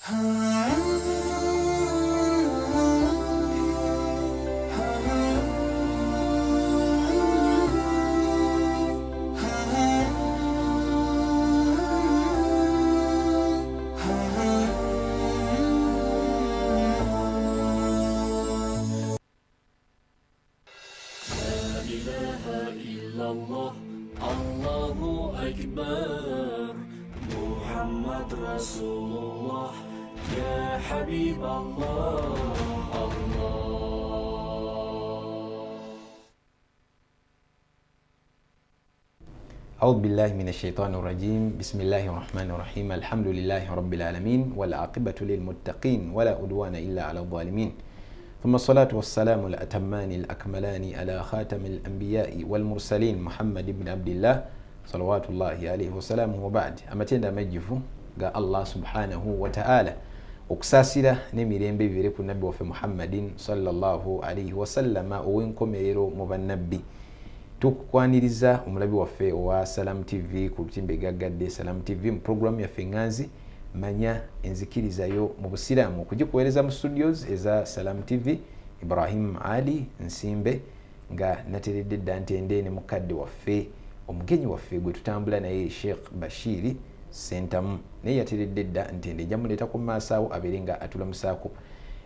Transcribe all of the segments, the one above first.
Allahu Akbar, Muhammad Rasulullah, Ya Habib Allah, Allah. أعوذ بالله من الشيطان الرجيم. بسم الله الرحمن الرحيم. الحمد لله رب العالمين والعاقبة للمتقين ولا عدوان إلا على الظالمين، ثم الصلاة والسلام الأتمان الأكملان على خاتم الأنبياء والمرسلين محمد بن عبد الله صلوات الله عليه وسلامه، وبعد. Amatenda amajjuvu ga Allah subhanahu wa ta'ala, okusaasira n'emirembe bibeere ku nabbi waffe Muhammadin sallallahu alaihi wasallama, ow'enkomerero mu bannabbi. Tukukwaniriza omulabi waffe owa Salam TV ku lutimbe gaggadde Salam TV mu programu yaffe eŋŋanzi Manya Enzikirizayo mu Busiraamu, okugikuweereza mu studios eza Salam TV. Ibrahim Ali Nsimbe nga nateredde dda ntende ne mukadde waffe, omugenyi waffe gwe tutambula naye, Sheikh Bashiri Sentamu, naye yateredde dda ntende, njamuleeta ku maaso awo abeere nga atulamusaako.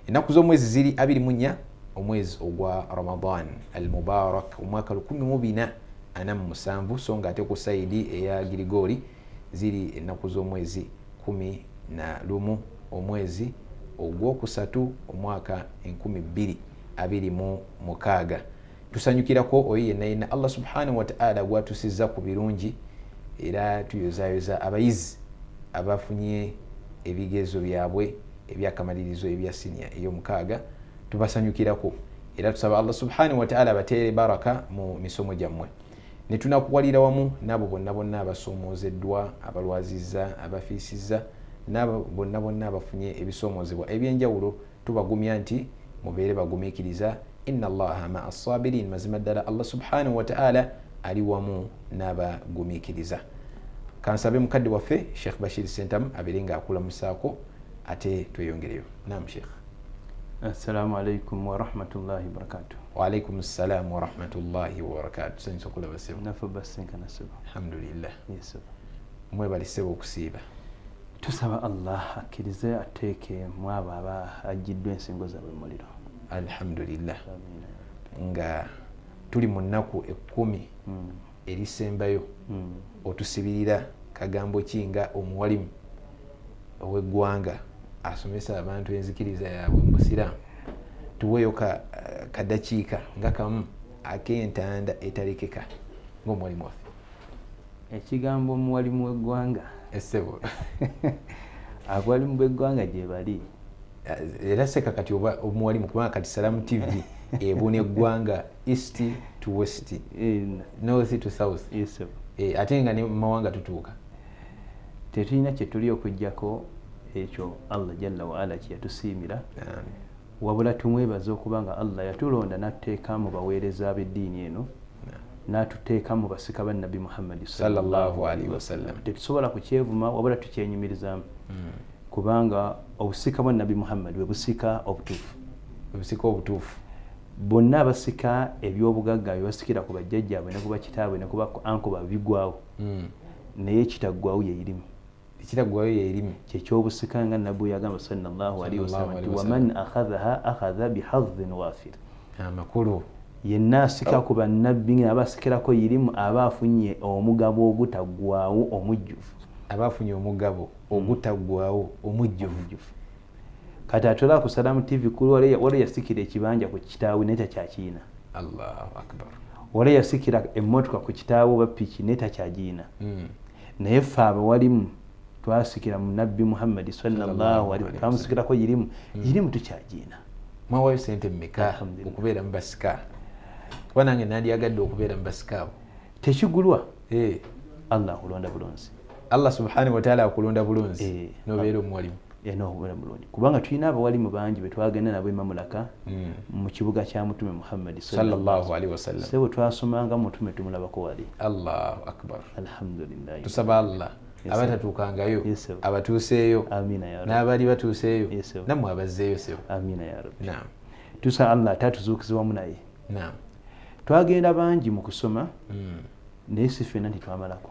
Ennaku z'omwezi ziri 24 omwezi ogwa Ramadan al Mubarak, omwaka 1447, so nga ate ku sayidi eya Girigori ziri ennaku z'omwezi 11 omwezi ogwokusatu omwaka 2026. Tusanyukirako oyo yenna yenna Allah subhanahu wa ta'ala gwatusiza ku birungi, era tuyozayoza abayizi abafunye ebigezo byabwe ebyakamalirizo ebya siniya ey'omukaaga, tubasanyukirako era tusaba Allah subhanahu wa ta'ala abateere baraka mu misomo gyammwe. Ne tunakuwalira wamu n'abo bonna bonna abasoomozeddwa, abalwazizza, abafiisizza, n'abo bonna bonna abafunye ebisoomoozebwa ebyenjawulo, tubagumya nti mubeere bagumiikiriza. Inna allaha maa sabirin, mazima ddala Allah subhanahu wa ta'ala ali wamu n'abagumiikiriza. Kansabe mukadde waffe Sheikh Bashir Sentamu abeere nga akulamusaako ate tweyongereyo. Naam Sheikh. Assalamu alaikum wa rahmatullahi wa barakatuh. Wa alaikum assalam wa rahmatullahi wa barakatuh. Tusanyusa okulaba ssebo. Naffe basinkana ssebo. Alhamdulillah. Yes ssebo. Mwebale ssebo okusiiba. Tusaba Allah akkirize ateeke mu abo aba ajjiddwa ensingo zaabwe mu muliro. Alhamdulillah. Nga tuli mu nnaku 10 erisembayo, otusibirira kagambo ki nga omuwalimu ow'eggwanga asomesa abantu enzikiriza yaabwe mu Busiraamu? Tuweeyo kadakiika nga kamu ak'entanda etalekeka ng'omuwalimu waffe. Ekigambo omuwalimu w'eggwanga, essebo, abawalimu b'eggwanga gye bali era seka kati oba omuwalimu, kubanga kati Salam TV ebuna eggwanga east to west, north to south, ate nga ne mawanga tutuuka. Tetulina kye tuli okuggyako ekyo Allah jalla wa ala kye yatusiimira, wabula tumwebaza okuba nga Allah yatulonda n'atuteeka mu baweereza b'eddiini eno, n'atuteeka mu basika ba Nabbi Muhammad sallallahu alaihi wasallam. Tetusobola kukyevuma wabula tukyenyumirizaamu, kubanga obusika bwa Nabbi Muhammad bwe busika obutuufu. Obusika obutuufu. Bonna abasika ebyobugagga bye basikira ku bajjajjaabwe ne ku bakitaabwe ne ku ba anko babigwawo, naye kitaggwawo ye irimu. Ekitaggwayo ye irimu kyekyobusika nga Nabbi yagamba sallallahu alaihi wasallam nti waman akhadhaha akhadha bihadhin wafir. Amakulu yenna asika ku bannabbi nga abasikirako irimu aba afunye omugabo ogutaggwawo omujjuvu. Aba afunye omugabo ogutaggwawo omujjuvu. Kati atola ku Salam TV kuli wale yasikira ekibanja ku kitaawe naye takyakiina. Allahu akbar. Wale yasikira emmotoka ku kitaawe oba piki naye takyagiina. Naye ffe abawalimu twasikira mu Nabbi Muhammad sallallahu alaihi wasallam, twamusikirako irimu, irimu tukyagiina. Mwawayo sente mmeka okubeera mu basika? Kuba nange nandyagadde okubeera mu basika abo. Tekigulwa. Allah akulonda bulunzi. Allah subhanahu wa ta'ala akulonda bulunzi n'obeera omuwalimu. N'obeera mulungi, kubanga tulina abawalimu bangi be twagenda nabo e mamulaka mu kibuga kya Mutume Muhammad sallallahu alaihi wasallam. Ssebo twasomanga Mutume tumulabako wali. Allahu akbar. Alhamdulillah. Tusaba Allah Abatatuukangayo, abatuuseeyo, n'abali batuuseeyo, nammwe abazzeeyo ssebo. Amiina ya Rabbi. Naam. Tusaba Allah ate atuzuukize wamu naye. Naam. Twagenda bangi mu kusoma, naye si ffenna nti twamalako.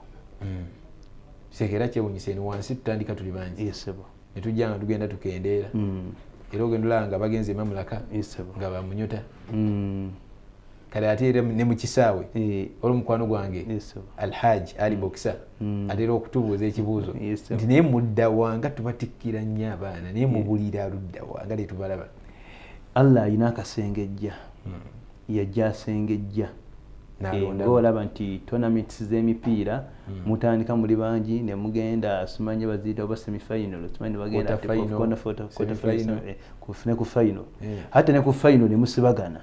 Sekera kyewuunyisa eno wansi tutandika tuli bangi. Yes ssebo. Ne tujja nga tugenda tukendeera. Era ogenda olaba nga bagenze e mamulaka nga bamunyota. Kale ate era ne mu kisaawe olw'omukwano gwange Alhaji Ali Boxer atera okutubuuza ekibuuzo nti naye mudda wanga tubatikkira nnyo abaana, naye mubulira ludda wanga tetubalaba. Allah alina akasengejja, yajja asengejja. Ng'olaba nti tournaments z'emipiira mutandika muli bangi ne mugenda simanye baziyita oba semifinal, simanyi bagenda ne ku final, ate ne ku final ne musibagana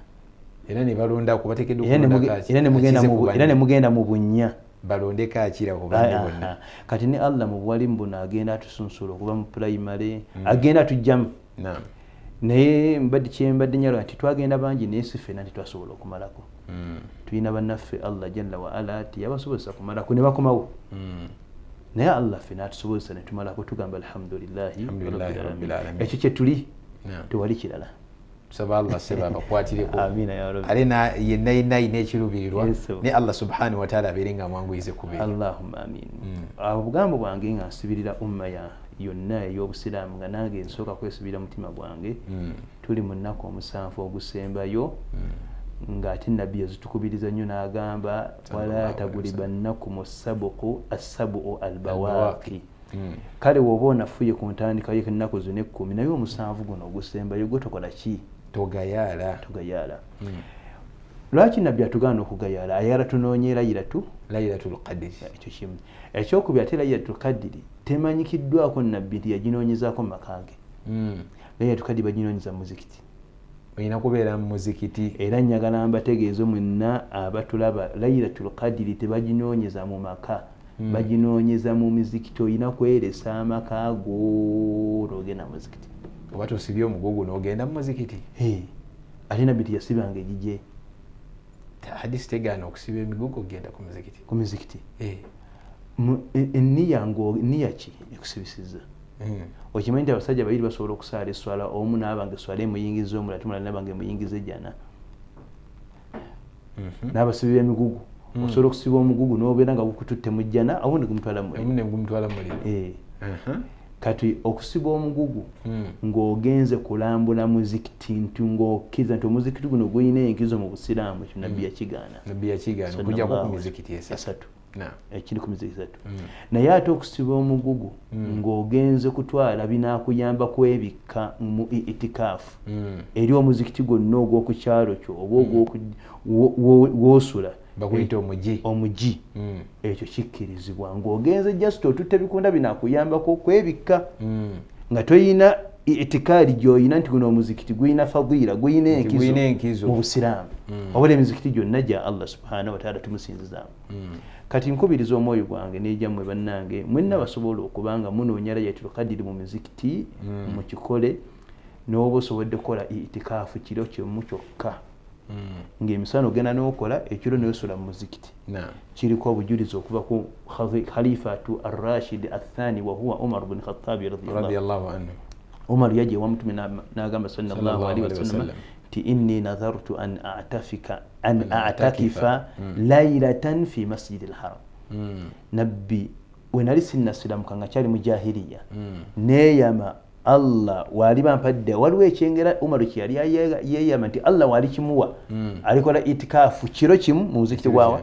era ne balonda kubateekeddwa era ne mugenda mu bunnya balondeko akira ku banne bonna. Kati ne Allah mu buwalimu buno agenda atusunsula okuva mu primary, agenda atujjamu. Naye mbadde kyembadde nyalwa nti twagenda bangi naye si ffenna nti twasobola okumalako. Tulina bannaffe Allah jalla wa ala tiyabasobozesa kumalako ne bakomawo. Naye Allah ffe n'atusobozesa ne tumalako, tugamba alhamdulillahi rabbil alamin. Ekyo kye tuli, tewali kirala. Tusaba Allah seba abakwatireko. Amiina ya Rabbi. Ale yenna yenna alina ekiruubirirwa ne Allah subhanahu wa ta'ala abeere nga amwanguyize kubeera. Allahumma amin. Obugambo bwange nga nsibirira umma ya yonna ey'obusiraamu nga nange nsooka kwesibira mutima gwange. Tuli mu nnaku omusanvu ogusembayo, ng'ate nabbi yazitukubiriza nnyo n'agamba wala tagulibannakum assabuqu assabu albawaaqi. Kale bw'oba onafuye ku ntandika y'ennaku zino 10, naye omusanvu guno ogusembayo gwe tokola ki? Togayaala. Togayaala. Lwaki nabbi atugaana okugayaala? Ayagala tunoonye Laylatul Qadri. Ekyo kimu. Ekyokubiri ate Laylatul Qadri temanyikiddwako nabbi nti yaginoonyezaako mu maka ge. Laylatul Qadri baginoonyeza mu muzikiti. Olina kubeera mu muzikiti. Era njagala mbategeeze mwenna abatulaba, Laylatul Qadri tebaginoonyeza mu maka, baginoonyeza mu mizikiti. Olina kweresa amaka go n'ogenda mu muzikiti. Oba tosibye omugugu n'ogenda mu muzikiti. Ate nabbi teyasibanga egigye. Hadisi tegaana okusiba emigugu okugenda ku muzikiti. Ku muzikiti. Enniya nniya ki ekusibisizza? Okimanyi nti abasajja babiri basobola okusaala esswala, omu n'aba nga esswala emuyingiza omulala, ate omulala n'aba nga emuyingiza ejjana. N'abasibi b'emigugu, osobola okusiba omugugu n'obeera nga gukututte mu jjana, obundi gumutwala mu muliro. Kati okusiba omugugu ng'ogenze kulambula muzikiti nti ng'okkiriza nti omuzikiti guno gulina enkizo mu busiraamu, ekyo nabbi yakigaana. Nabbi yakigaana okuggyako ku mizikiti esatu. Ekiri ku mizikiti esatu. Naye ate okusiba omugugu ng'ogenze kutwala binaakuyamba kwebikka mu itikaafu eri omuzikiti gwonna ogw'oku kyalo kyo oba ogw'owosula bakuyita omugi. Omugi. Ekyo kikkirizibwa ng'ogenze just otutte bikunda binaakuyambako kwebikka nga toyina itikaali gy'oyina nti guno omuzikiti gulina fadila, gulina enkizo mu busiraamu. Wabula emizikiti gyonna gya Allah subhanahu wa ta'ala tumusinzizaamu. Kati nkubiriza omwoyo gwange n'egyammwe bannange mwenna basobola okuba nga munoonya Laylatul Qadri mu mizikiti, mukikole n'oba osobodde kukola itikaafu kiro kimu kyokka. Ng'emisana ogenda n'okola ekiro n'osula mu muzikiti. Kiriko obujulizi okuva ku Khalifatu Ar-Rashid Athani wa huwa Umar bin Khattab radiyallahu anhu. Umar yajja ewa Mutume n'agamba sallallahu alaihi wasallam nti inni nadhartu an a'takifa laylatan fi masjidil haram. Nabbi we nali sinnasiramuka nga kyali mu jahiliya, neeyama Allah waliba mpadde, waliwo ekyengera Umaru kye yali yeeyama nti Allah wali kimuwa alikola itikaafu kiro kimu mu muzikiti gwawa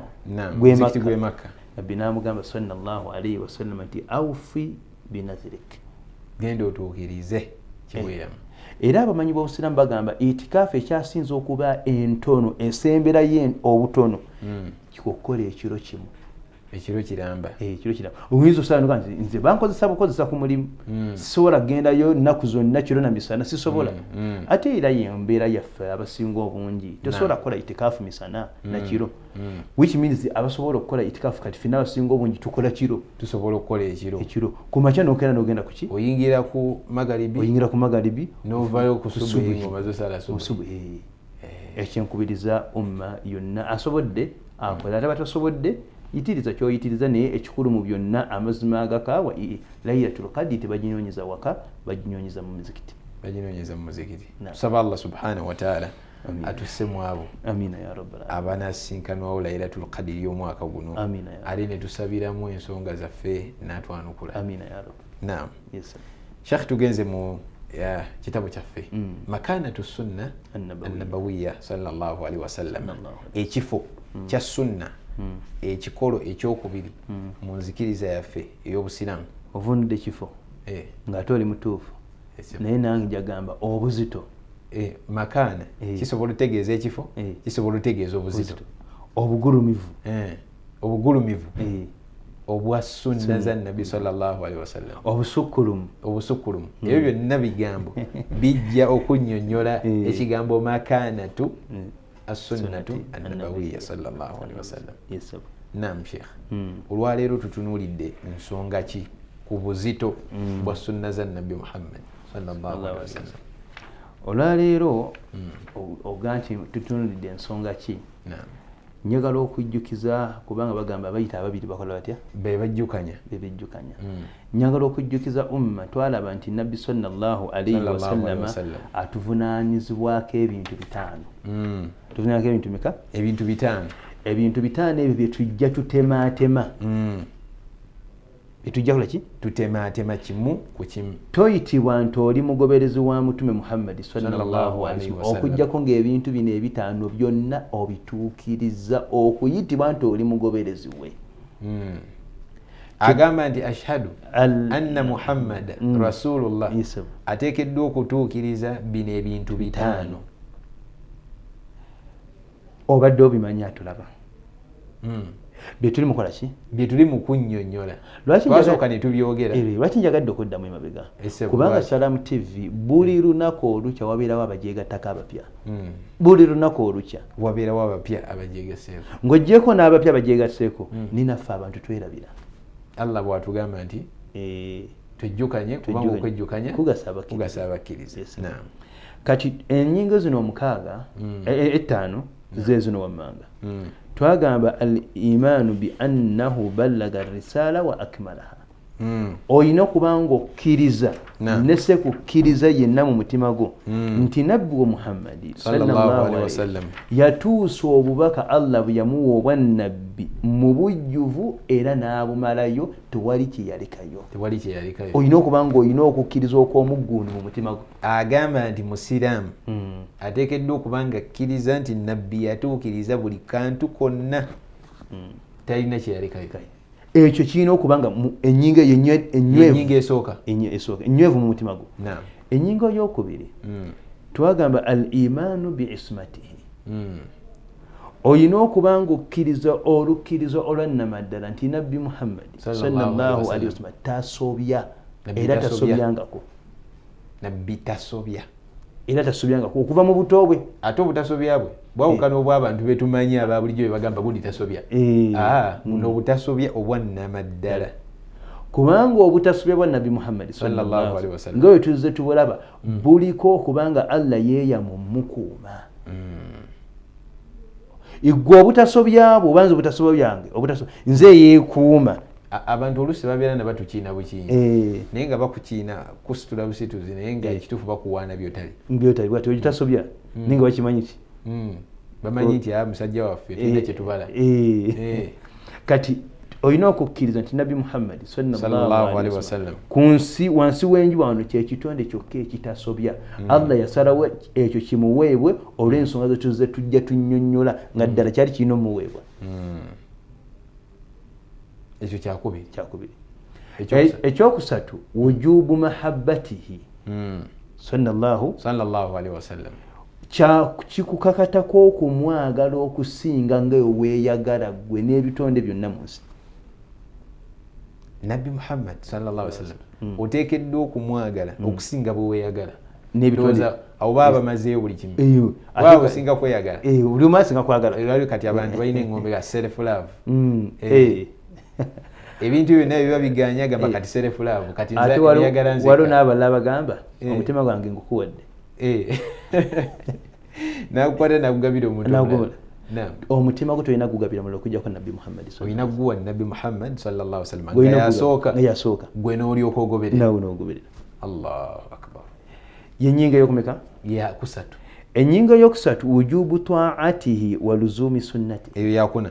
gw'e Makka. Nabbi n'amugamba sallallahu alaihi wasallam nti awfi binadhrik, genda otuukirize kiweeyama. Era abamanyi b'obusiraamu bagamba itikaafu ekyasinze okuba entono, esemberayo obutono, okukola ekiro kimu. Ekiro kiramba. Ekiro kiramba. Oyinza osanga nti nze bankozesa bukozesa ku mulimu, sisobola kugendayo nnaku zonna kiro na misana, sisobola. Ate era y'embeera yaffe abasinga obungi tosobola kukola itikaafu misana na kiro, which means abasobola okukola itikaafu kati ffenna abasinga obungi tukola kiro. Tusobola okukola ekiro. Ekiro ku makya n'okeera n'ogenda ku ki? Oyingira ku magaribi. Oyingira ku magaribi n'ovaayo ku subuhi ng'omaze osala subuhi. Ekyenkubiriza umma yonna asobodde akola, ate batasobodde Yitiriza kyoyitiriza, naye ekikulu mu byonna amazima agakaawa Laylatul Qadri tebaginyonyeza waka, baginyonyeza mu muzikiti. Baginyonyeza mu muzikiti. Tusaba Allah subhanahu wa ta'ala atussemu abo. Amina ya rabbal alamin. Abanasinkanwawo Laylatul Qadri y'omwaka guno. Amina ya rabbi. Ate ne tusabiramu ensonga zaffe n'atwanukula. Amina ya rabbi. Naam. Yes sir. Sheikh, tugenze mu kitabo kyaffe Makanatu Sunna Annabawiya sallallahu alaihi wasallam, ekifo kya sunna, ekikolo ekyokubiri mu nzikiriza yaffe ey'obusiraamu. Ovunudde ekifo ng'ate oli mutuufu, naye nange njagamba obuzito. Makaana kisobola otegeeza ekifo, kisobola otegeeza obuzito, obugulumivu, obugulumivu obwa sunna za Nabbi sallallahu alaihi wasallam, obusukkulumu, obusukkulumu. Ebyo byonna bigambo bijja okunnyonnyola ekigambo makaanatu as-sunnatu an-nabawiyya sallallahu alaihi wasallam. Naam Sheikh, olwaleero tutunuulidde nsonga ki ku buzito bwa sunna za Nabbi Muhammad sallallahu alaihi wasallam? Olwaleero oga nti tutunuulidde ensonga ki? Naam. Njagala okujjukiza, kubanga bagamba abayita ababiri bakola batya? Bebajjukanya. Bebejjukanya. Njagala okujjukiza umma, twalaba nti Nabbi sallallahu alaihi wasallam atuvunaanyizibwako ebintu bitaano. Tuvunaanyizibwako ebintu meka? Ebintu bitaano. Ebintu bitaano ebyo bye tujja tutemaatema. Bitujja kola ki? Tutemaatema kimu ku kimu. Toyitibwa nti oli mugoberezi wa Mutume Muhammad sallallahu alaihi wasallam okujjako ng'ebintu bino ebitaano byonna obituukiriza okuyitibwa nti oli mugoberezi we. Agamba nti ashhadu anna Muhammad rasulullah, ateekeddwa okutuukiriza bino ebintu bitaano. Obadde obimanyi atulaba. Bye tuli mukola ki? Bye tuli mu kunnyonnyola. Twasooka ne tubyogera. Lwaki njagadde okuddamu emabega? Kubanga Salaam TV buli lunaku olukya wabeerawo abagyegattako abapya. Buli lunaku olukya wabeerawo abapya abagyegasseeko. Ng'oggyeko n'abapya abagyegasseeko, ninaffe abantu twerabira. Allah bw'atugamba nti twejjukanye, kubanga okwejjukanya kugasa abakkiriza. Kati ennyingo zino omukaaga, ettaano ze zino wammanga. Twagamba al-imaanu bi annahu ballaga risala wa akmalaha. Olina okuba ng'okkiriza, nese kukkiriza yenna mu mutima gwo nti Nabbi wa Muhammadi sallallahu alaihi wasallam yatuusa obubaka Allah bwe yamuwa obwannabbi mu bujjuvu era n'abumalayo, tewali kye yalekayo. Tewali kye yalekayo. Olina okuba ng'olina okukkiriza okw'omuggundu mu mutima gwo. Agamba nti musiraamu ateekeddwa okuba ng'akkiriza nti Nabbi yatuukiriza buli kantu konna, talina kye yalekayo. Ekyo kirina okuba nga ennyingo eyo ennyingo esooka ennywevu mu mutima gwo. Ennyingo ey'okubiri twagamba al-imaanu bi ismatihi. Olina okuba ng'okkiriza olukkiriza olwannamaddala nti Nabbi Muhammad sallallahu alaihi wasallam tasobya, era tasobyangako. Nabbi tasobya, era tasobyangako okuva mu buto bwe. Ate obutasobya bwe bwawukana obw'abantu betumanyi aba bulijjo bye bagamba gundi tasobya. Buno obutasobya obwannamaddala, kubanga obutasobya bwa Nabbi Muhammad sallallahu alaihi wasallam nga bwe tuzze tubulaba buliko okubanga Allah yeeyama omukuuma. Igwe obutasobya bwo obanza obutasobya byange nze yeekuuma. Abantu oluusi babeera ne batukiina bukiina, naye nga bakukiina kusitula busituzi, naye nga ekituufu bakuwaana byotali. Byotali bwati ogitasobya naye nga bakimanyi ki? Bamanyi nti musajja waffe tulina kye tubala. Kati olina okukkiriza nti Nabbi Muhammad sallallahu alaihi wasallam ku nsi wansi w'enjuba wano kyekitonde kyokka ekitasobya. Allah yasalawo ekyo kimuweebwe olw'ensonga ze tuzze tujja tunnyonnyola nga ddala kyali kirina omuweebwa. Ekyo kyakubiri. Kyakubiri. Ekyokusatu wujubu mahabbatihi sallallahu alaihi wasallam, kikukakatako okumwagala okusinga nga weeyagala ggwe n'ebitonde byonna mu nsi. Nabbi Muhammad sallallahu alaihi wasallam oteekeddwa okumwagala okusinga bwe weeyagala n'ebitonde. Abo baba bamazeeyo buli kimu, baba osinga kweyagala, buli omu asinga kwagala. Era kati abantu balina engombe ga self love. Ebintu byonna biba biganya gamba kati self love, kati nze njagala nze. Waliwo n'abalala bagamba omutima gwange ngukuwadde. Nakukwata nakugabira omuntu omulala. Omutima gwo tolina gugabira mulala okuggyako Nabbi Muhammad. Olina guwa Nabbi Muhammad sallallahu alaihi wasallam nga yasooka, gwe n'olyoka ogoberera. Nawe n'ogoberera. Allahu akbar. Yennyingo ey'okumeka? Yakusatu. Ennyingo eyokusatu, wujubu taatihi wa luzumi sunnati. Eyo yakuna.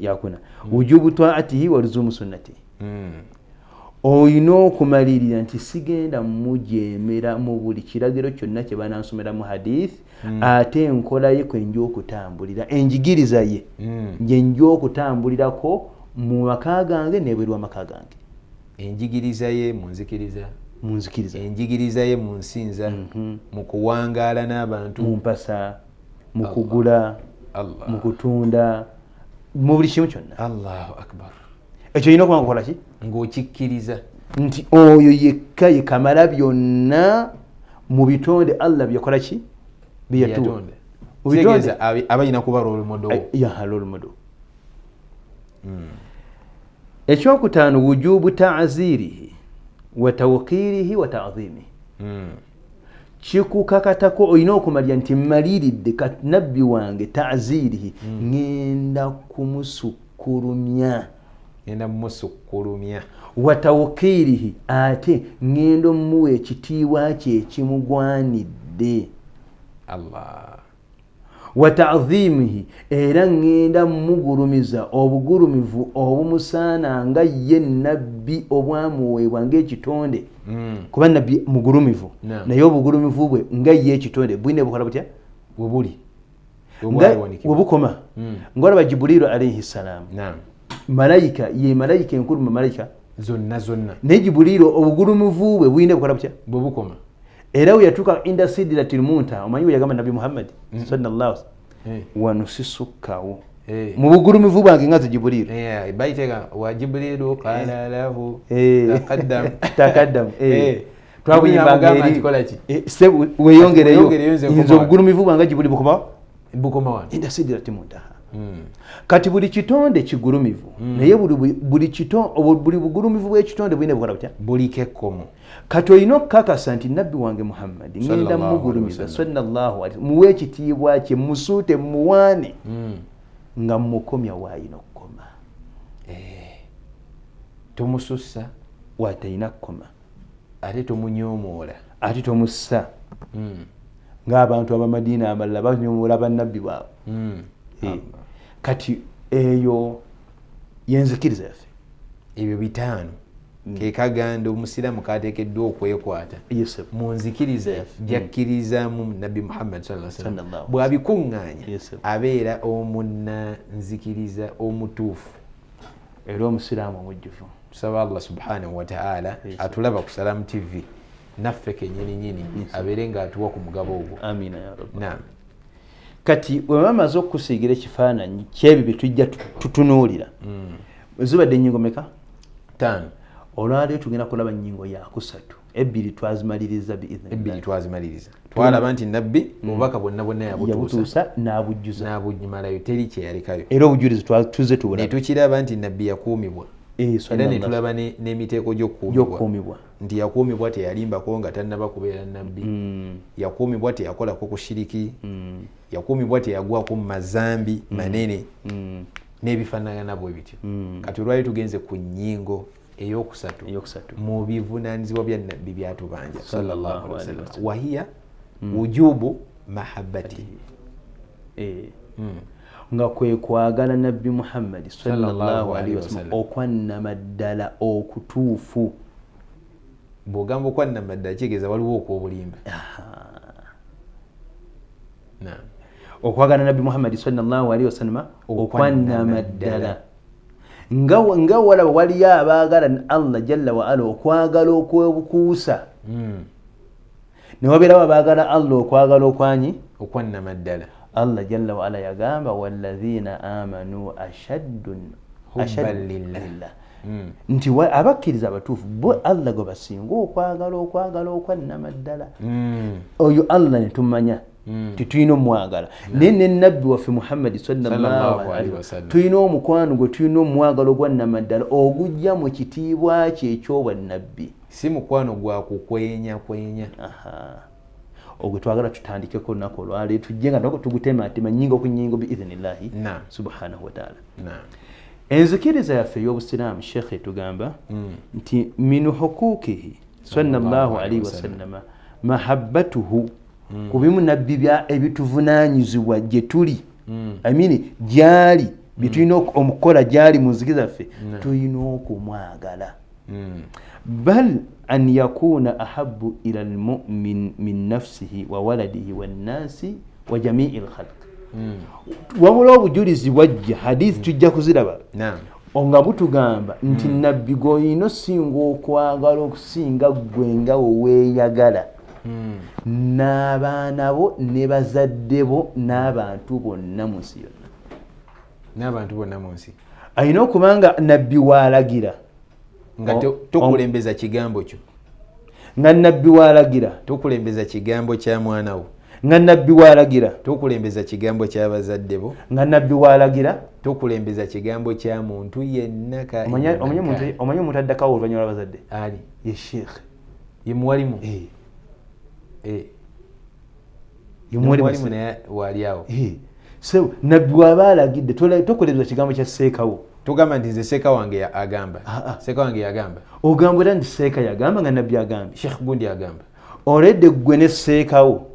Yakuna. Wujubu taatihi wa luzumu sunnati. Olina okumalirira nti sigenda mujeemera mu buli kiragiro kyonna kye banansomera mu hadith, ate enkola ye kwe nja okutambulira, enjigiriza ye gye nja okutambulirako mu maka gange n'ebweru w'amaka gange. Enjigiriza ye mu nzikiriza, mu nzikiriza, enjigiriza ye mu nsinza, mu kuwangaala n'abantu, mu mpasa, mu kugula, mu kutunda, mu buli kimu kyonna. Allahu akbar. Ekyo olina okuba nga okola ki? Ng'okikkiriza nti oyo yekka ye kamala byonna mu bitonde Allah byeyakola ki? Byeyatonda. Mu bitonde abalina kuba role model. Ya role model. Ekyokutaano, wujubu ta'zirihi wa tawqirihi wa ta'zimihi. Kikukakatako olina okumalira nti mmaliridde kati nabbi wange ta'zirihi, ngenda kumusukkulumya. Ngenda musukkulumya. Wa tawqirihi, ate ngenda mmuwa ekitiibwa kye ekimugwanidde. Allah. Wa ta'zimihi, era ngenda mugulumiza obugulumivu obumusaana nga ye nabbi obwamuweebwa ng'ekitonde. Kuba nabbi mugulumivu, naye obugulumivu bwe nga ye ekitonde bwine bukola butya? Bwe bukoma. Ng'olaba Jibuliiru alayhi salaam, malayika ye malayika enkulu mu malayika zonna zonna, naye Jibuliiru obugulumivu bwe bwine bukola butya? Bwe bukoma. Era we yatuuka inda sidratil muntaha, omanyi we yagamba Nabbi Muhammad sallallahu alaihi wasallam, wano sisukkawo mu bugulumivu bwange nga nze Jibuliiru. Bayiteeka wa Jibuliiru qala lahu taqaddam taqaddam. Twabuyimbanga eri weeyongereyo, nze obugulumivu bwange Jibuliiru bukoma bukoma wano inda sidratil muntaha. Kati buli kitonde kigulumivu, naye buli bugulumivu bw'ekitonde bulina bukola butya? Buliko ekkomo. Kati olina okukakasa nti nabbi wange Muhammad ngenda mugulumiza sallallahu alaihi, muwe ekitiibwa kye, musuute, muwaane, nga mukomya waayina okukoma. Tomusussa watalina kukoma, ate tomunyoomoola, ate tomussa ng'abantu abamadiina amalala banyoomoola bannabbi baabwe. Kati eyo yenzikiriza yaffe. Ebyo bitaano ke kaganda omusiraamu kateekeddwa okwekwata mu nzikiriza gyakkirizaamu Nabbi Muhammad sallallahu alaihi wasallam. Bw'abikuŋŋaanya abeera omunnanzikiriza omutuufu era omusiraamu omujjuvu. Tusaba Allah subhanahu wa ta'ala atulaba ku Salaam TV naffe kennyini nnyini abeere ng'atuwa ku mugabo ogwo. Amiina ya Rabbi. Naam. Kati bwe bamaze okusiigira ekifaananyi kyebyo bye tujja tutunuulira, zibadde ennyingo meka? 5. Olwaleero tugenda kulaba nnyingo yakusatu, ebbiri twazimaliriza biidhnillah. Ebbiri twazimaliriza. Twalaba nti nabbi obubaka bwonna bwonna yabutuusa n'abujjuza, n'abujjumalayo, teri kye yalekayo. Era obujulizi tuze tubulaba. Ne tukiraba nti nabbi yakuumibwa, era ne tulaba n'emiteeko gy'okukuumibwa, nti yakuumibwa teyalimbako nga tannaba kubeera nabbi, yakuumibwa teyakolako ku shiriki, yakuumibwa teyagwako mu mazambi manene n'ebifaanagana bwe bityo. Kati olwali tugenze ku nnyingo eyokusatu mu bivunaanyizibwa bya nabbi byatubanja sallallahu alaihi wasallam, wahiya wujubu mahabbati, nga kwe kwagala Nabbi Muhammad sallallahu alaihi wasallam okwannamaddala okutuufu. Bw'ogamba okwannamaddala kitegeeza waliwo okw'obulimba. Okwagala Nabbi Muhammad sallallahu alaihi wasallam okwannamaddala, nga walaba waliyo abaagala Allah jalla wa ala okwagala okw'obukuusa, ne wabeerawo abaagala Allah okwagala okwanyi okwannamaddala. Allah jalla wa ala yagamba walladhina amanu ashaddu hubban lillah, nti abakkiriza abatuufu bo Allah gwe basinga okwagala okwagala okwannamaddala. Oyo Allah ne tumanya tetulina omwagala, naye ne nabbi waffe Muhammad sallallahu alaihi wasallam tulina omukwano gwe tulina omwagala ogwannamaddala ogujja mu kitiibwa kye eky'obwannabbi, si mukwano gwa kukwenya kwenya. Ogwe twagala tutandikeko olunaku olwaleero, tujje nga tugutematema nnyingo ku nnyingo biidhinillahi subhanahu wa ta'ala. Enzikiriza yaffe ey'obusiraamu Sheikh etugamba nti min huquqihi sallallahu alaihi wasallama mahabbatuhu, ku bimu nabbi ebituvunaanyizibwa gye tuli, I mean gyali bitulina omukola gyali mu nzikiriza yaffe, tulina okumwagala. Bal an yakuna ahabbu ila almu'min min nafsihi wa waladihi wannasi wa jami'i lkhalq. Wabula obujulizi bwajja hadith tujja kuziraba nga butugamba nti nabbi gw'olina osinga okwagala okusinga ggwe nga weeyagala, n'abaana bo ne bazadde bo n'abantu bonna mu nsi yonna. N'abantu bonna mu nsi. Alina okuba nga nabbi waalagira nga tokulembeza kigambo kyo, nga nabbi waalagira tokulembeza kigambo kya mwana wo, nga nabbi waalagira tokulembeza kigambo ky'abazadde bo, nga nabbi waalagira tokulembeza kigambo kya muntu yenna. Omanyi omuntu addakawo oluvannyuma lw'abazadde? Ali ye Sheikh, ye muwalimu. Ye muwalimu naye waali awo. So nabbi waba alagidde tokulembeza kigambo kya seekawo. Tugamba nti nze seeka wange agamba, seeka wange yagamba, ogamba era nti seeka yagamba nga nabbi agambye, Sheikh gundi agamba. Oledde ggwe ne seekawo,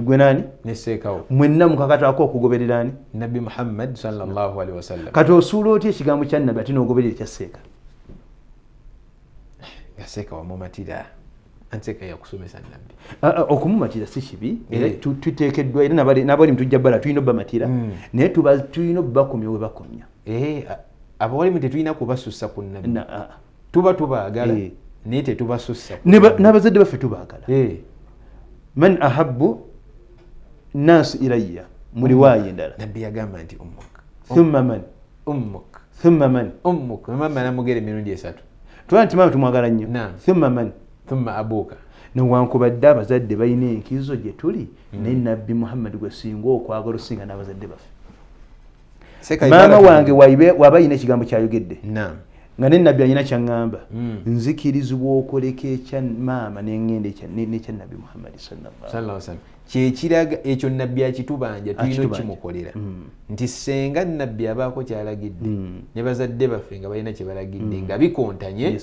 gwe nani? Ne seekawo mwenna mukakatako okugoberera ani? Nabbi Muhammad sallallahu alaihi wasallam. Kati osuula otya ekigambo kya nabbi ate n'ogoberera ekya seeka? Nga seeka wamumatira, anti seeka yakusomesa nabbi. Okumumatira si kibi, era tuteekeddwa, era n'abalimu tujja bbala tulina obbamatira, naye tulina obbakomya we bakomya. Abawalimu tetulina kubasussa ku nabbi, tuba tubaagala naye tetubasussa. N'abazadde baffe tubaagala. Man ahabbu nasi ilayya, mu riwaaya endala nabbi yagamba nti ummuk, thumma man ummuk, thumma man ummuk. Mama namugera emirundi esatu. Tulaba nti maama tumwagala nnyo. Thumma man thumma abuka. Newankubadde abazadde balina enkizo gye tuli, naye nabbi Muhammad gwe singa okwagala osinga n'abazadde baffe. Maama wange waba ayina ekigambo kyayogedde nga ne nabbi alina kyaŋŋamba, nzikirizibwa okuleka ekya maama n'eŋŋenda n'ekya nabbi Muhammad sallallahu alaihi wasallam. Kyekiraga ekyo nabbi akitubanja, tulina okimukolera nti senga nabbi abaako kyalagidde ne bazadde baffe nga balina kye balagidde nga bikontanye,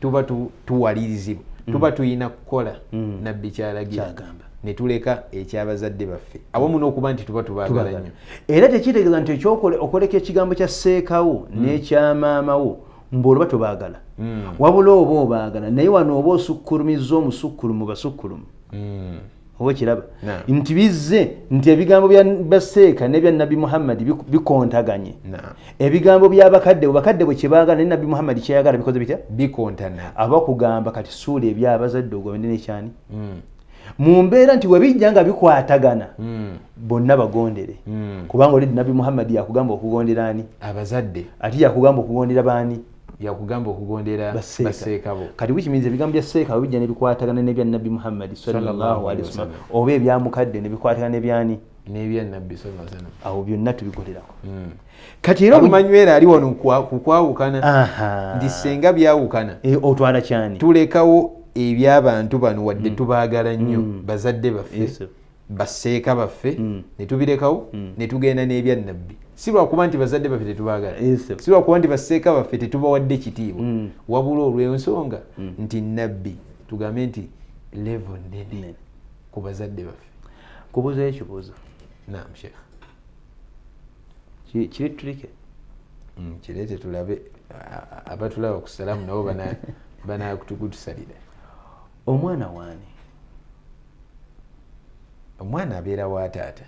tuba tuwalirizibwa, tuba tulina kukola nabbi kyalagira ne tuleka ekyabazadde baffe awamu n'okuba nti tuba tubaagala nnyo. Era tekitegeeza nti okoleka ekigambo kya seekawo n'ekya maamawo mbu olwo tobaagala, wabula oba obaagala, naye wano oba osukkulumizza omusukkulumu basukkulumu. Oba kiraba nti bizze nti ebigambo bya baseeka n'ebya nabbi Muhammad bikontaganye, ebigambo by'abakadde bakadde bwe kyebaagala ne nabbi Muhammad kyeyagala bikoze bitya? Bikontana. Aba kugamba kati suula ebyabazadde ogobende n'ekyani mu mbeera nti webijja nga bikwatagana bonna bagondere, kubanga olidde nabbi Muhammad yakugamba okugondera ani? Abazadde. Ate yakugamba okugondera baani? Yakugamba okugondera baseeka bo. Kati which means ebigambo bya seeka bijja ne bikwatagana n'ebya nabbi Muhammad sallallahu alaihi wasallam, oba ebya mukadde ne bikwatagana n'ebyani? N'ebya nabbi sallallahu alaihi wasallam. Awo byonna tubikolerako. Kati era omanywera ali wano kukwawukana nti senga byawukana otwala kyani? Tulekawo ebyabantu bano wadde tubaagala nnyo bazadde baffe baseeka baffe ne tubirekawo ne tugenda n'ebya nabbi. Si lwakuba nti bazadde baffe tetubaagala, si lwakuba nti baseeka baffe tetubawadde kitiibwa, wabula olw'ensonga nti nabbi tugambe nti level nene ku bazadde baffe. Kubuuza ekibuuzo. Naam Sheikh. Kiri tulike? Kireete tulabe abatulaba ku salaamu nabo banakutukutusalira. Omwana waani? Omwana abeera wa taata.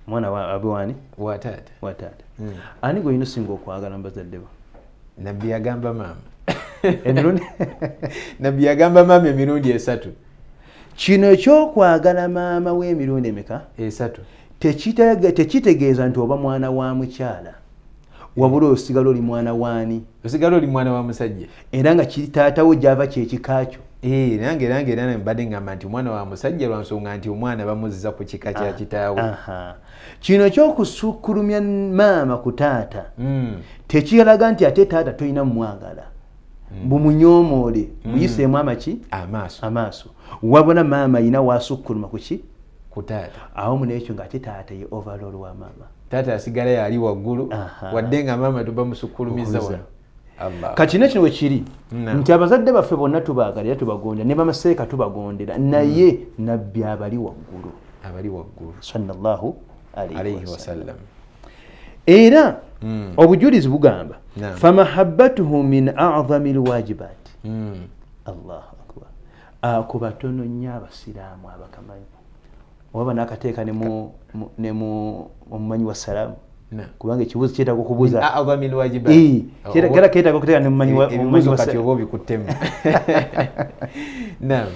Omwana abe waani? Wa taata. Wa taata. Ani gw'olina osinga okwagala mu bazadde bo? Nabbi yagamba maama. Nabbi yagamba maama emirundi esatu. Kino ekyokwagala maama w'emirundi emeka? Esatu. Tekitegeeza nti oba mwana wa mukyala, wabula osigala oli mwana waani? Osigala oli mwana wa musajja. Era nga kiri taatawo gy'ava kyekika kyo. Nange era mbadde ngamba nti omwana wa musajja lwa nsonga nti omwana bamuzza ku kika kya kitaawe. Kino ekyokusukkulumya maama ku taata tekiraga nti ate taata tolina mumwagala. Bumunyomoole muyiseemu amaki amaaso. Wabona maama ayina wasukkuluma kuki ku taata. Awo munekyo ng'ate taata ye overall wa maama. Taata asigala yali waggulu wadde nga maama tubamusukkulumiza wano. Kati nekino wekiri nti abazadde baffe bonna tubaagala era tubagondera ne bamaseeka tubagondera, naye nabbi abali waggulu, abali waggulu sallallahu alayhi wasallam. Era obujulizi bugamba famahabbatuhu min a'zami alwajibat. Allahu akbar. Ako batono nnyo abasiraamu abakamanyi oba n'akateeka ne mu omumanyi wa salaamu, kubanga ekibuuzo kyetaaga okubuuza a'zami alwajibat, kera keetaaga okuteeka ne mumanyi wa kati oba obikuttemu. Naam.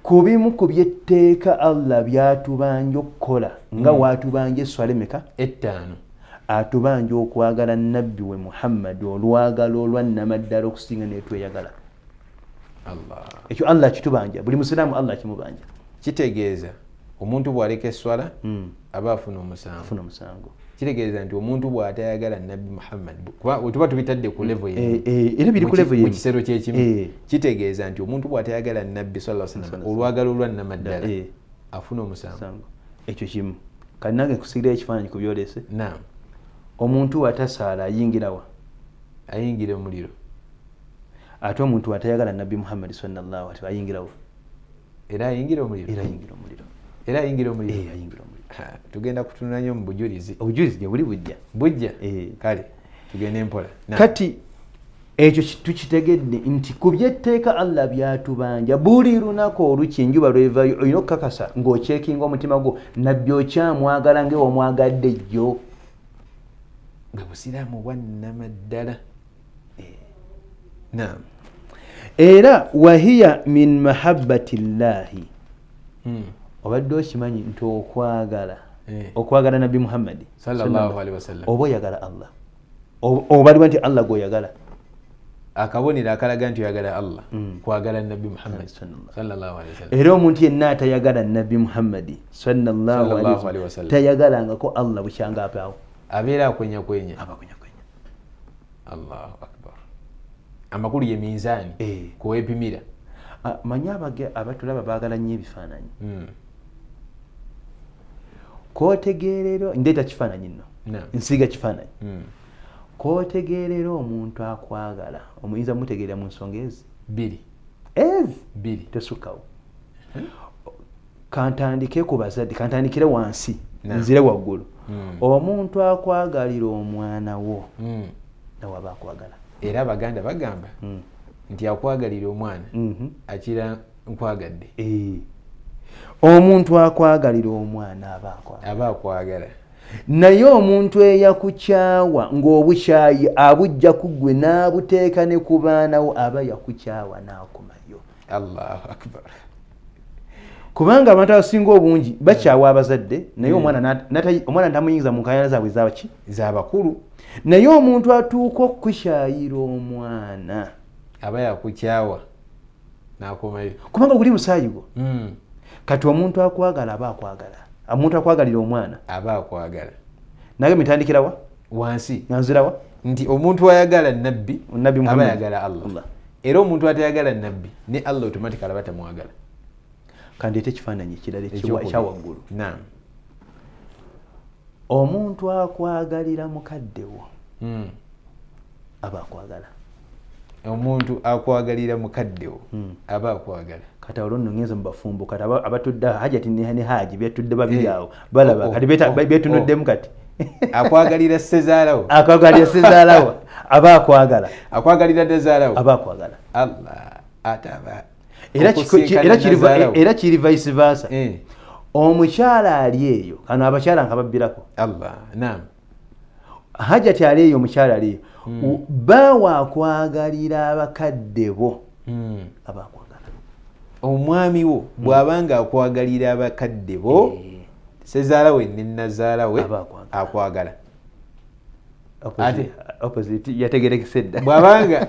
Ku bimu ku byetteeka Allah byatubanja okukola nga waatubanja esswala emeka? 5. Atubanja okwagala nabbi we Muhammad olwagala olwannamaddala okusinga netweyagala. Allah. Ekyo Allah kitubanja, buli musiraamu Allah kimubanja. Kitegeeza omuntu bw'aleka esswala aba afuna omusango. Afuna omusango. Kitegeeza nti omuntu bw'atayagala nabbi Muhammad, kuba wetuba tubitadde ku level y'emu, era biri ku level y'emu mu kisero ky'ekimu, kitegeeza nti omuntu bw'atayagala nabbi sallallahu alaihi wasallam olwagala olwannamaddala afuna omusango. Ekyo kimu. Kati nange nkusigira ekifaananyi ku byolese. Naam. Omuntu atasaala ayingirawa? Ayingira omuliro. Ate omuntu atayagala nabbi Muhammad sallallahu alaihi wasallam ayingirawa? Era ayingira omuliro. Era ayingira omuliro. Era ayingira omuliro. Ayingira omuliro. Tugenda kutunula nnyo mu bujulizi. Obujulizi gye buli bujja. Bujja? Kale tugende mpola. Kati ekyo tukitegedde nti ku byetteeka Allah byatubanja buli lunaku olukya enjuba lwevaayo olina okukakasa ng'okyekinga omutima gwo nabbi okyamwagala ng'ewomwagadde jjo. Bwe busiraamu bwannamaddala. Naam. Era wahiya min mahabbati llahi. Obadde okimanyi nti okwagala okwagala nabbi Muhammad sallallahu alaihi wasallam oba oyagala Allah, obaliwa nti Allah gw'oyagala. Akabonero akalaga nti oyagala Allah kwagala nabbi Muhammad sallallahu alaihi wasallam. Era omuntu yenna atayagala nabbi Muhammad sallallahu alaihi wasallam tayagalangako Allah bukyanga apaawo, abeera akwenya kwenya. Aba akwenya kwenya. Allahu akbar. Amakulu ye minzaani kwepimira. Manyi abatulaba baagala nnyo ebifaananyi. Kootegeerera ndeeta kifaananyi nno, nsiiga kifaananyi. Kootegeerera omuntu akwagala omuyinza mutegeerera mu nsonga ezi bbiri. Ezi bbiri tesukkawo. Kantandike ku bazadde, kantandikire wansi nzire waggulu. Omuntu akwagalira omwana wo nawe aba akwagala. Era abaganda bagamba nti akwagalira omwana akira nkwagadde. Omuntu akwagalira omwana aba akwagala. Naye omuntu eyakukyawa ng'obukyayi abujja ku ggwe n'abuteeka ne ku baana wo aba yakukyawa n'akomayo. Allahu akbar. Kubanga abantu abasinga obungi bakyawa abazadde, naye omwana tamuyingiza mu nkaayana zaabwe ez'abaki? Ez'abakulu. Naye omuntu atuuka okukyayira omwana aba yakukyawa n'akomayo, kubanga guli musaayi gwo. Kati omuntu akwagala aba akwagala. Omuntu akwagalira omwana aba akwagala. Nange mitandikirawa wansi nga nzirawa nti omuntu ayagala nabbi aba ayagala Allah, era omuntu atayagala nabbi ne Allah automatically aba tamwagala. Kandeete ekifaananyi ekirala ekya waggulu. Naam. Omuntu akwagalira mukadde wo aba akwagala. Omuntu akwagalira mukadde wo aba akwagala. Kati olwo nno ngenze mu bafumbo, kati abatudde Hajati ne Haji betudde babiri awo balaba kati betunuddemu kati. Akwagalira ssezaalawo. Akwagalira ssezaalawo aba akwagala. Akwagalira nnazaalawo aba akwagala. Allah ate aba era kiri vice versa. Omukyala ali eyo, kano abakyala nga babbirako. Allah, naam. Hajati ali eyo, omukyala ali eyo, baawa akwagalira abakadde bo aba akwagala. Omwami wo bw'abanga akwagalira abakadde bo, ssezaala we ne nnazaala we akwagala. Ate opposite yategerekese dda. Bw'abanga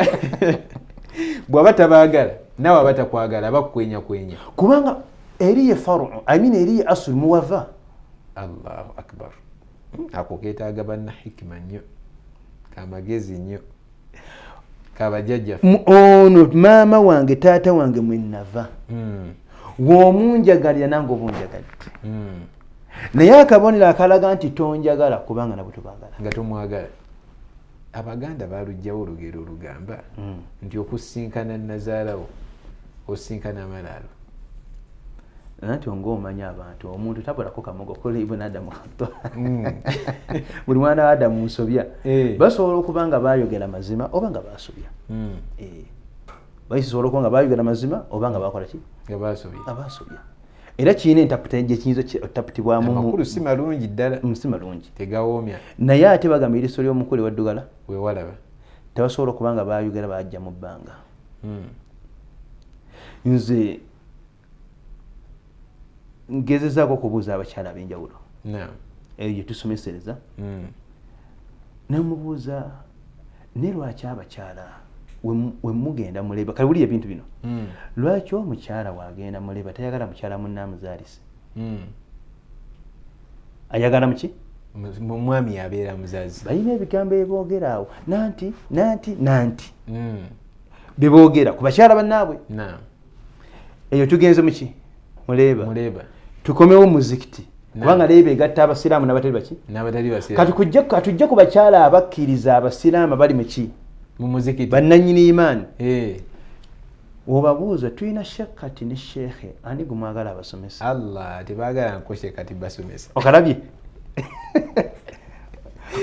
bw'aba tabaagala nawe aba takwagala, aba kukwenya kwenya. Kubanga eriye faru, I mean eriye asul muwava. Allahu akbar. Ako keetaaga banna hikima nnyo, amagezi nnyo. Ono maama wange, taata wange mwenava. W'omunjagalira nange oba onjagadde. Naye akabonero akalaga nti tonjagala kubanga nabo tobagala. Nga tomwagala. Abaganda balugjawo olugero olugamba nti okusinkana nazaalawo osinkana amalaalo. Anti ng'omanya abantu, omuntu tabulako kamogo kola ibn Adamu khata. Buli mwana wa Adamu musobya. Basobola okuba nga baayogera mazima oba nga baasobya. Basobola okuba nga baayogera mazima oba nga bakola ki? Nga baasobya. Abasobya. Era kirina entaputa gye kiyinza okutaputibwamu. Amakulu si malungi ddala. Si malungi. Tegawoomya. Naye ate bagamba eriiso ly'omukulu ewaddugala. Weewalaba. Tebasobola okuba nga baayogera bajja mu bbanga. Nze ngezezaako okubuuza abakyala ab'enjawulo. Eyo gye tusomesereza. Namubuuza ne lwaki abakyala we mugenda muleba, kale wulira ebintu bino. Lwaki omukyala wagenda muleba tayagala mukyala munne amuzaalise? Ayagala muki? Omwami abeera muzazi. Balina ebigambo ebyogera awo nanti nanti nanti. Beboogera ku bakyala bannaabwe. Eyo tugenze muki? Muleba. Tukomewo muzikiti. Kubanga leeba egatta abasiraamu n'abatali baki? N'abatali basiraamu. Kati tujje ku bakyala abakkiriza abasiraamu abali muki? Mu muzikiti. Bannannyini imaani. Obabuuza tulina Sheikh ne Sheikh ani gwe mwagala abasomesa? Allah tebaagala nko Sheikh basomesa. Okalabye?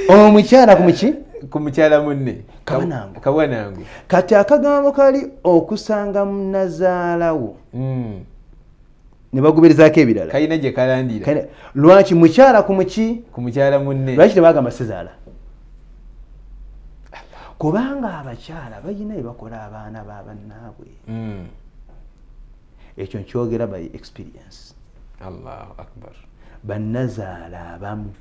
Omukyala ku muki? Ku mukyala munne. Kawanangu. Kawanangu. Kati akagambo kali okusanga munnazaalawo. Ne bagoberezaako ebirala. Kalina gye kalandira. Lwaki mukyala ku muki? Ku mukyala munne. Lwaki tebagamba sezaala? Kubanga abakyala balina bye bakola abaana ba bannaabwe. Ekyo nkyogera by experience. Allahu Akbar. Bannazaala abamu.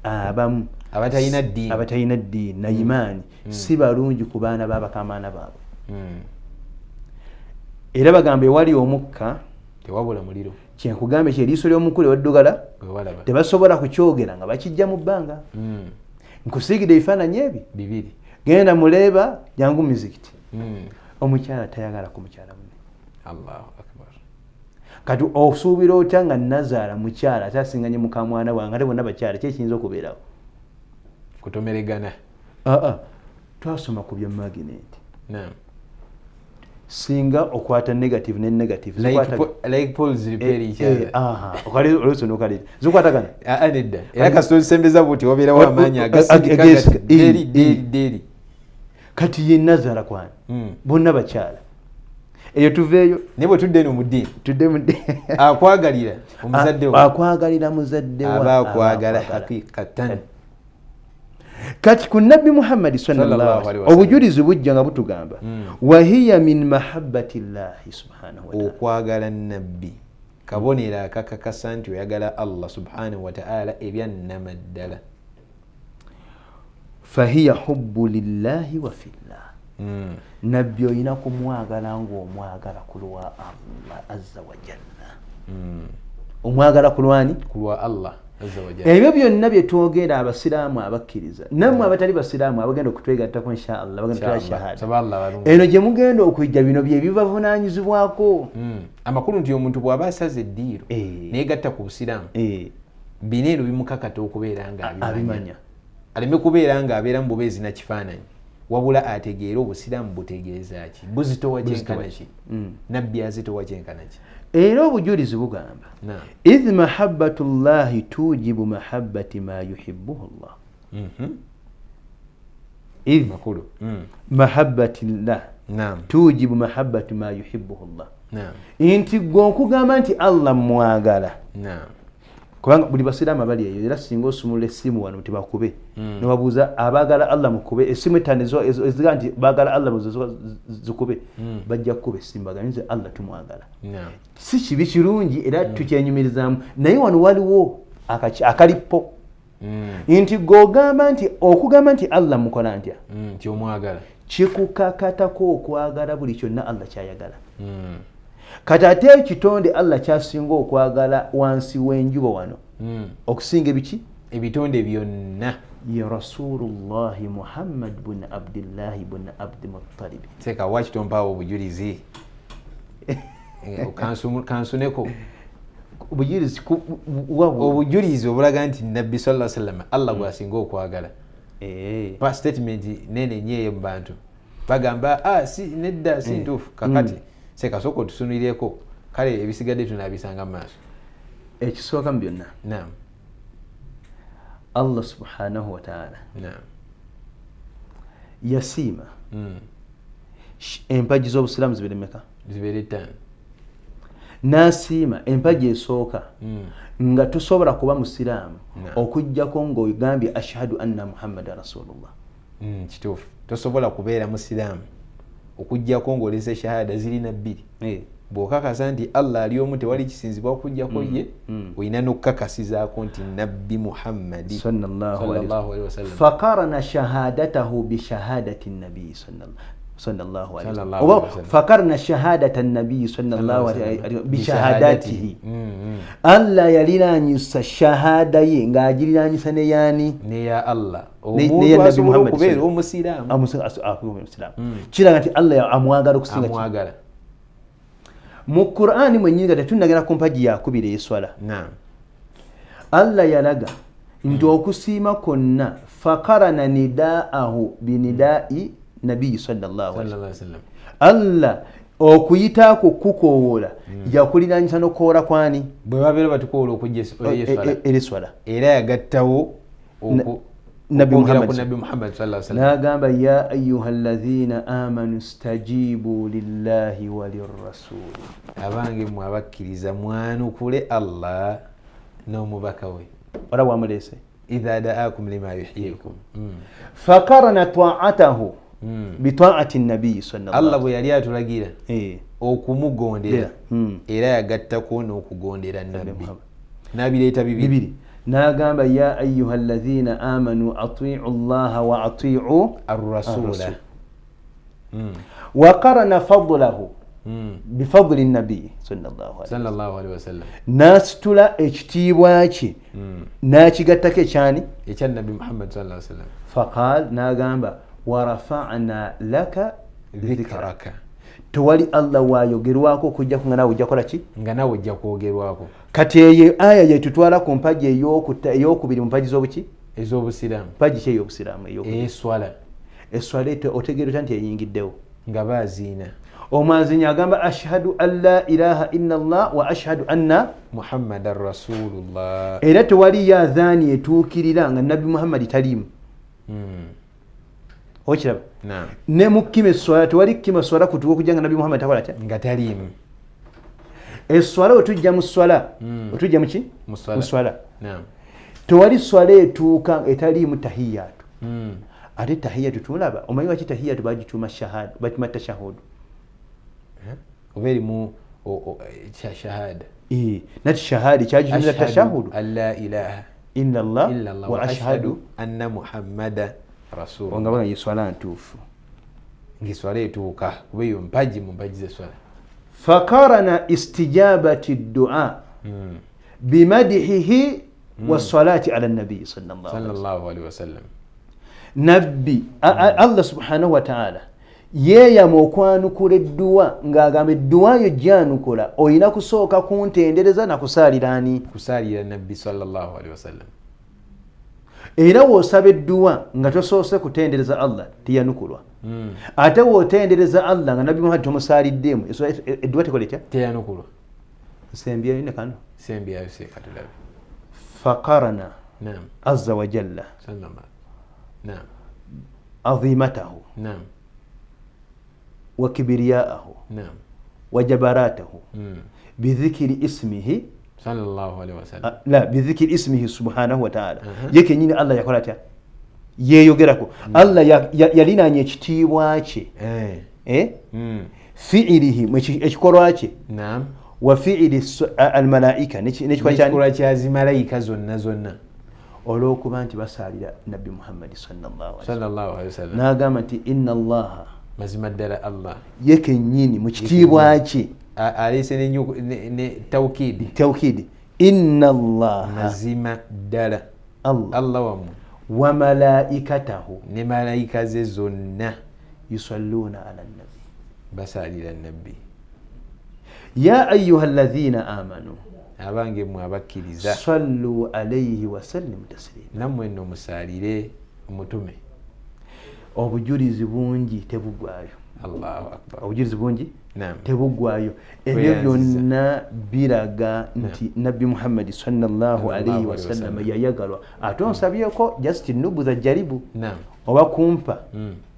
Abamu. Abatalina ddiini. Abatalina ddiini na imaani. Si balungi ku baana b'abakamaana baabwe. Era bagamba ewali omukka tewabula muliro. Kyenkugambe kye eriiso ly'omukulu ewaddugala tebasobola kukyogera nga bakijja mu bbanga. Nkusiigidde ebifaananyi ebi bibiri. Genda muleeba jangu muzikiti. Omukyala tayagala ku mukyala munne. Allahu Akbar. Kati osuubira otya nga nazaala mukyala ate asinganye mukamwana wange ate bonna bakyala, ki ekiyinza okubeerawo? Kutomeregana. Twasoma ku bya magnet. Singa okwata negative ne negative like poles repair each other. Zikwatagana. Nedda. Era kasita ozisembeza buti wabeerawo amaanyi agasindika deri deri deri. Kati ye nazaala kwani? Bonna bakyala. Eyo tuveeyo. Naye bwe tudde eno mu ddiini. Tudde mu ddiini. Akwagalira omuzadde we. Akwagalira muzadde we. Aba akwagala hakikatan. Kati ku Nabbi Muhammad sallallahu alaihi wasallam obujulizi bujja nga butugamba wa hiya min mahabbati llahi subhanahu wa ta'ala. Okwagala Nabbi kabonero akakakasa nti oyagala Allah subhanahu wa ta'ala ebyannamaddala. Fahiya hubbu lillahi wa fillah. Nabbi olina kumwagala ng'omwagala ku lwa Allah azza wa jalla. Omwagala ku lwani? Ku lwa Allah azza wa jalla. Ebyo byonna bye twogera abasiraamu abakkiriza nammwe abatali basiraamu abagenda okutwegattako insha Allah bagenda kutwala shahada. Eno gye mugenda okujja bino bye bibavunaanyizibwako. Amakulu nti omuntu bw'aba asaze eddiiro neegatta ku busiraamu bino eno bimukakata okubeera nga abimanya. Aleme kubeera nga abeera mu bubeezi na kifaananyi, wabula ategeere obusiraamu butegeeza ki, buzitowa kyenkana ki, Nabbi azitowa kyenkana ki. Era obujulizi bugamba idh mahabbatullahi tujibu mahabbati ma yuhibbuhu Allah. Idh mahabbatillah tujibu mahabbati ma yuhibbuhu Allah. Nti gwe okugamba nti Allah mwagala. Kubanga buli basiraamu abali eyo era singa osumulula essimu wano tebakube nebabuuza abaagala Allah mukube essimu ettaano eziga nti baagala Allah zikube bajja kukuba essimu bagambe nti Allah tumwagala. Si kibi kirungi era tukyenyumirizaamu, naye wano waliwo akalipo nti gwe nti okugamba nti Allah mukola ntya nti omwagala kikukakatako okwagala buli kyonna Allah kyayagala. Kati ate ekitonde Allah kyasinga okwagala wansi w'enjuba wano okusinga ebiki? Ebitonde byonna. Ye Rasulullahi Muhammad bun Abdillahi bun Abdi Muttalib. Seka waki tompaawo obujulizi? Kansuneko obujulizi, obujulizi obulaga nti Nabbi sallallahu alaihi wasallam Allah gwasinga okwagala. Pa statement nene nyeyo mu bantu bagamba si nedda si ntuufu. Kakati seka sooka otusunulireko, kale ebisigadde tunaabisanga mu maaso. Ekisooka mu byonna, naam, Allah subhanahu wa ta'ala, naam, yasiima empagi z'obusiraamu zibeere mmeka? Zibeere 5. N'asiima empagi esooka nga tosobola kuba musiraamu okuggyako ng'ogambye ashhadu anna Muhammadan rasulullah. Kituufu, tosobola kubeera musiraamu okuggyako ng'olese shahada zirina 2. Bw'okakasa nti Allah ali omu tewali kisinzibwa okuggyako ye, olina n'okukakasizaako nti Nabbi Muhammadi sallallahu alaihi wasallam. Faqarana shahadatahu bishahadati nabii sallallahu alaihi wasallam, oba faqarana shahadata nabii sallallahu alaihi wasallam bishahadatihi. Allah yaliranyisa shahada ye ng'agiriranyisa ne yani neya Allah. Omuntu asobola okubeera omusiraamu kiraga nti Allah amwagala okusinga amwagala. Mu Qur'ani mwennyini nga tetunnagenda ku mpagi yakubiri ey'esswala, naam, Allah yalaga nti okusiima kwonna faqarana nidaahu binidaa'i nabii sallallahu alaihi wasallam. Allah okuyitaako kukoowoola yakuliranyisa n'okukowoola kwani? Bwe babeera batukowoola okujja eri esswala, era yagattawo Nabbi Muhammad sallallahu alaihi wasallam n'agamba ya ayyuha alladhina amanu stajibu lillahi wa lirrasuli, abange mmwe abakkiriza mwanukule Allah n'omubaka we. Ola bwamuleese idha daakum lima yuhyikum. Faqarana ta'atahu bitaati nabii sallallahu. Allah bwe yali atulagira okumugondera era yagattako n'okugondera Nabbi, n'abireeta bibiri. N'agamba ya ayyuha alladhina amanu atii'u llaha wa atii'u ar-rasula. Wa qarana fadlahu bifadli nabii sallallahu alaihi wasallam, n'asitula ekitiibwa kye n'akigattako ekyani? Ekya Nabbi Muhammad sallallahu alaihi wasallam. Faqal, n'agamba wa rafa'na laka dhikraka. Tewali Allah wayogerwako okujjako nga naawe ojja kukola ki? Nga naawe ojja kwogerwako. Kati eyo aya yetutwala ku mpagi ey'okubiri mu mpagi z'obuki? Ez'obusiraamu. Mpagi ki ey'obusiraamu? Eswala. Eswala otegeera otya nti eyingiddewo? Nga baaziina. Omwaziinyi agamba ashhadu an la ilaha illa Allah wa ashhadu anna Muhammadan rasulullah. Era tewaliyo azaani etuukirira nga Nabbi Muhammadi taliimu. Okiraba? Ne mu kkima esswala tewali kkima swala kutuuka okujja nga Nabbi Muhammad takola atya? Nga taliimu. Esswala wetujja mu swala, wetujja mu ki? Mu swala. Tewali swala etuuka etaliimu tahiyyatu. Ate tahiyyatu tulaba, omanyi lwaki tahiyyatu bagituuma shahada, bagituuma tashahudu? Oba erimu shahada. Nati shahada kyagituumira tashahudu. An la ilaha illa Allah wa ashhadu anna Muhammada rasulullah. Nga banga yeswala ntuufu. Ng'eswala etuuka kuba eyo mpagi mu mpagi z'eswala. Faqarana istijabati ddu'a bimadihihi wassalati ala nabii sallallahu alaihi wasallam. Nabbi Allah subhanahu wa ta'ala yeeyama okwanukula edduwa ng'agamba edduwa yo gyanukula olina kusooka kuntendereza na kusaalira ani? Kusaalira Nabbi sallallahu alaihi wasallam. Era w'osaba edduwa nga tosoose kutendereza Allah teyanukulwa. Ate w'otendereza Allah nga Nabbi Muhammad tomusaaliddemu edduwa tekola etya? Teyanukulwa. Nsembyeyo ne kano? Sembyeyo seeka tulabe. Faqarana azza wa jalla azimatahu wa kibriyaahu wa jabaratahu bidhikri ismihi sallallahu alaihi wasallam. La bidhikri ismihi subhanahu wa ta'ala. Ye kennyini Allah yakola atya? Yeeyogerako. Allah yalinaanya ekitiibwa kye fi'ilihi, ekikolwa kye wa fi'ili almalaika, n'ekikolwa kya zimalayika zonna zonna, olw'okuba nti basaalira Nabbi Muhammad sallallahu alaihi wasallam. N'agamba nti inna Allaha, mazima ddala Allah ye kennyini mu kitiibwa kye aleese ne tawkidi. Tawkidi, inna Allaha, mazima ddala Allah wammwe, Wa malaikatahu, ne malayika ze zonna, yusalluna ala nabi, basalira nabbi. Ya ayuha alladhina amanu, abange mmwe abakkiriza, sallu alayhi wa sallimu taslima, nammwe nno musalire omutume. Obujulizi bungi tebuggwayo. Allahu akbar. Obujulizi bungi tebuggwayo. Ebyo byonna biraga nti Nabbi Muhammad sallallahu alayhi wasallam yayagalwa. Ate onsabyeko just nubuza jaribu oba kumpa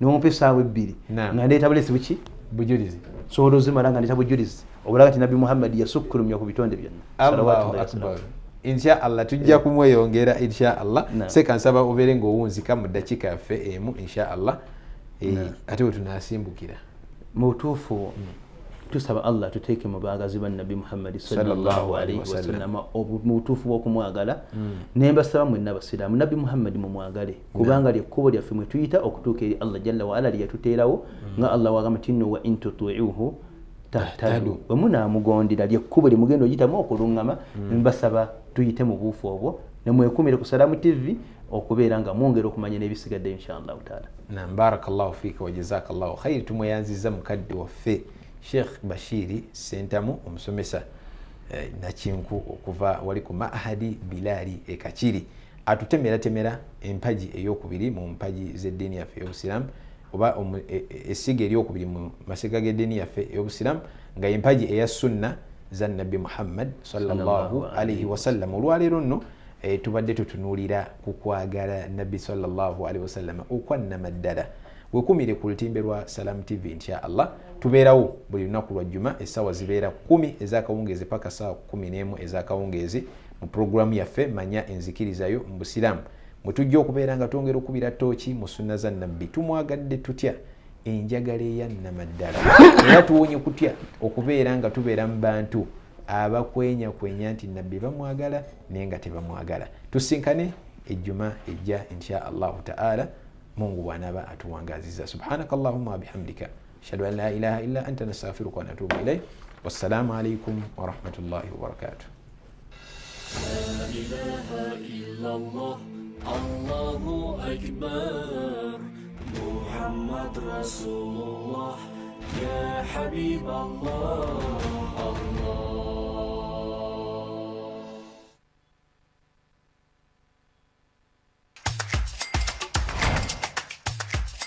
nompa essaawa ebbiri nga ndeeta bulesi buki bujulizi, sobola ozimala nga ndeeta bujulizi obulaga nti Nabbi Muhammad yasukkulumya ku bitonde byonna. Allahu akbar. Insha Allah tujja kumweyongera insha Allah. Seka nsaba obeere ng'owunzika mu ddakiika yaffe emu insha Allah, ate we tunaasimbukira mu butuufu. Tusaba Allah tuteeke mu baagazi ba Nabbi Muhammad sallallahu alaihi wasallam mu butuufu bw'okumwagala. Ne mbasaba mwenna abasiraamu Nabbi Muhammad mumwagale, kubanga lyekkubo lyaffe mwe tuyita okutuuka eri Allah jalla wa ala lyeyatuteerawo, nga Allah wagamba nti nno wa in tutiuhu tahtadu, bwe munaamugondera lyekkubo lyemugenda oyitamu okuluŋŋama. Mbasaba tuyite mu buufu obwo ne mwekumire ku Salaamu TV okubeera nga mwongera okumanya n'ebisigadde insha Allahu taala. Naam, barakallahu fiika wa jazakallahu khair. Tumweyanziza mukadde waffe Sheikh Bashiri Sentamu, omusomesa nakinku okuva wali ku Mahadi Bilali e Kakiri, atutemeratemera empagi eyokubiri mu mpagi z'eddiini yaffe ey'obusiraamu, oba essiga eryokubiri mu masiga g'eddiini yaffe ey'obusiraamu, nga empagi eya sunna za Nabbi Muhammad sallallahu alaihi wasallam. Olwaleero nno tubadde tutunuulira ku kwagala Nabbi sallallahu alaihi wasallam okwannamaddala. Wekumire ku lutimbe lwa Salam TV insha Allah. Tubeerawo buli lunaku lwa Juma, essaawa zibeera 10 ez'akawungeezi paka ssaawa 11 ez'akawungeezi mu puroguramu yaffe Manya Enzikirizayo mu Busiraamu, mwe tujja okubeera nga twongera okubira ttooki mu sunna za Nabbi. Tumwagadde tutya enjagala eyannamaddala, era tuwonye kutya okubeera nga tubeera mu bantu abakwenyakwenya nti Nabbi bamwagala naye nga tebamwagala. Tusinkane ejjuma ejja insha Allahu taala, Mungu bw'anaaba atuwangaziza. Subhanaka Allahumma wa bihamdika, ashhadu an la ilaha illa anta, nastaghfiruka wa natubu ilayk. Wassalamu alaykum wa rahmatullahi wa barakatuh. La ilaha illa Allah, Allahu akbar, Muhammad Rasulullah, ya Habib Allah.